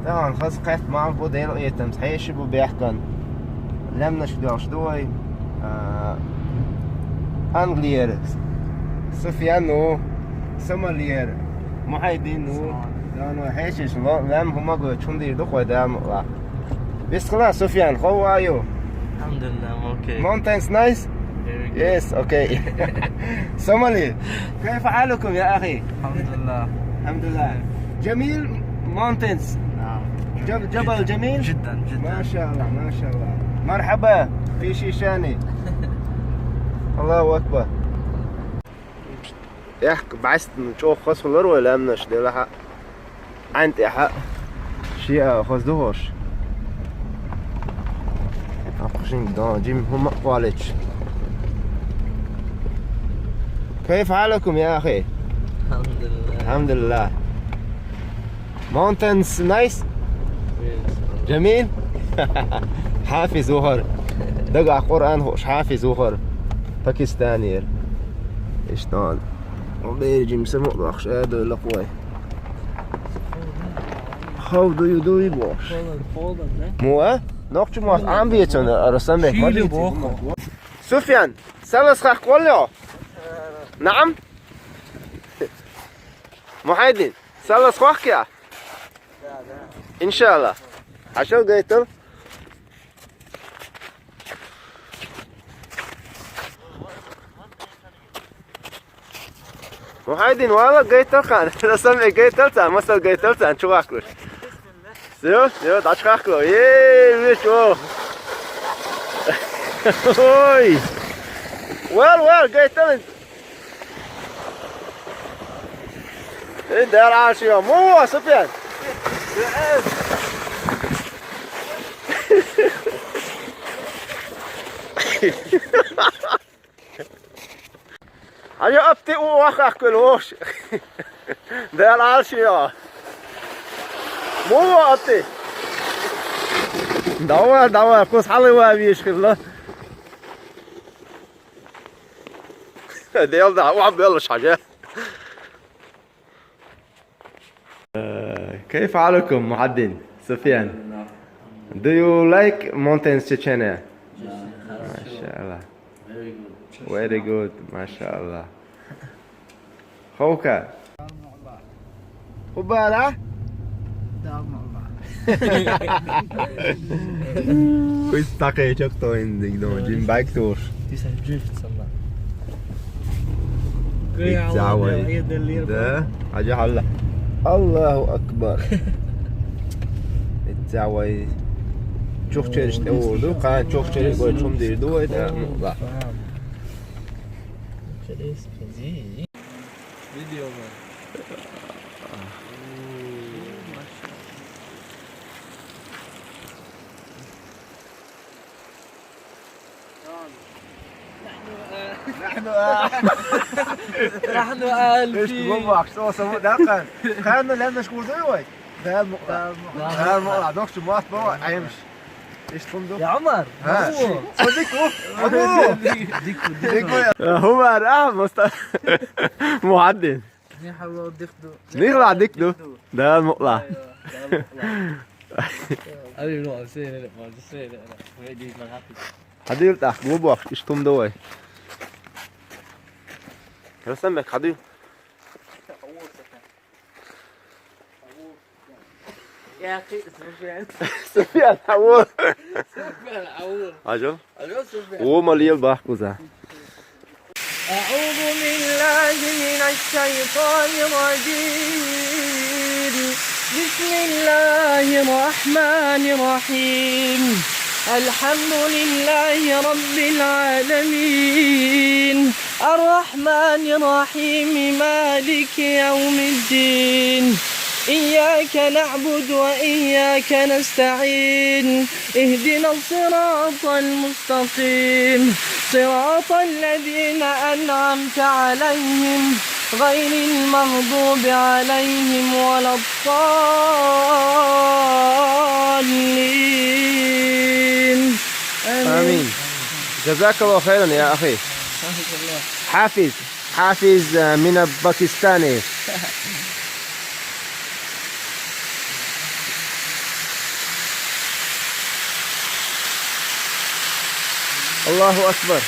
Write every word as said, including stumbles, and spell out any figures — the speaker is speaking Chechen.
Тахана хаза кхетта мал бу, Делан къинхетамца хьеший бу бехкан. Лаьмнашка доьлхуш ду вай. А, Англера Суфьян ву, Сомалера Мухьайдин ву. Дано хьеший ло-, лаьмна хӀума гойтуш хӀума дийр ду-кх вай, Дала мукъалахь. Вистхила, Суфьян, how are you? Alhamdulillah, I'm okay. Mountains nice? Very good. Yes, okay. Somali, كيف حالكم يا أخي؟ الحمد لله. الحمد لله. جميل mountains. نعم. جب-، جبل جميل؟ جدًا، جدًا. ما شاء الله، ما شاء الله. مرحبا في شيشاني. الله أكبر. Аьхка бӀаьстина чӀогӀа хоза хилар вай лаьмнаш, делахь а, Ӏаьнна тӀехьа шиъ а хоза ду хӀорш. Акхушинг дон, жим хӀума а кхоллаьча. كيف حالكم يا أخي؟ الحمد لله. الحمد لله. Mountains nice? Yes. جميل؟ Хьафиз ву хӀара. Дагахь Къуръан хууш Хьафиз ву хӀара. Пакистанера. Иштта. О, бери жим самукъадохуш, а, дойла кхой. How do you do it, бохуш? Холод, холод, да? Мо, а? Нохча мотт Ӏам бецунна, Рустамбек, ма беций. Суфьян, салаз хахкале хьо? نعم؟ Мухьайдин, салаз хахкий? Иншалла. Хьажал гайтал. Мухьайдин, вала гайтал кхана. Рустамбек, гайтал царна, масал гайтал царна, чу хахкалуш. Всё, всё, дӀачу хахкало. Е, веш, о. Ой. Вал, вал, гайтал. Эй, Дала Ӏалашо, мо, Суфьян? Хьажа, апти у вахахкал вош. Дала Ӏалашо. Мо, апти? Давай, давай, кхуза хьалаван везаш хилла. Дела да, ван беллаш хьажа. كيف حالكم, Мухьайдин, Суфьян? Do you like mountains, Chechnya? ما شاء الله. Very good. Very good, ما شاء الله. خوكا. Хубара? Куйс такъе чакто индиг до, жим байк туш. This is drift, сама. Иццавай. Да, хьажа хьалла. Аллаху акбар. Иццавай. Чухчериш тӀе волу, кхана чухчериш гой чум дийр ду вай, да, ну, да. Look at this. Видео, ман. نحن آل في. Кхана лаьмнаш гур дуй вай? Дала мукъалахь. Дала мукъалахь. Нохча мотт боху, Ӏемаш. Иштта хӀума ду. Я Ӏумар, хӀа? Ма ву? Ца дика ву? Ма ву? Дика ву, дика ву. Дика ву. Э, хӀумар, а, Муста-, Мухьайдин. Нихьало дика ду. Нихьало дика ду. Дала мукъалахь. Дала мукъалахь. Али, ну, I'm saying it, man, just saying it, innit? Where these man happy. Хьадийла тӀаккха, го бохуш, иштта хӀума ду вай. Рустамбек, хьадийла. يا أخي، سفيان. Суфьян, хьаву. سفيان، عوض. Хьажал. Алло, Суфьян. О, ма лела бахкуза. أعوذ بالله من الشيطان الرجيم. بسم الله الرحمن الرحيم. الحمد لله رب العالمين. الرحمن الرحيم. مالك يوم الدين. إياك نعبد وإياك نستعين. اهدنا الصراط المستقيم. صراط الذين أنعمت عليهم غير المغضوب عليهم ولا الضالين. آمين. آمين. جزاك الله خيرا يا أخي. حافظ، حافظ، آه، من الباكستاني. الله أكبر.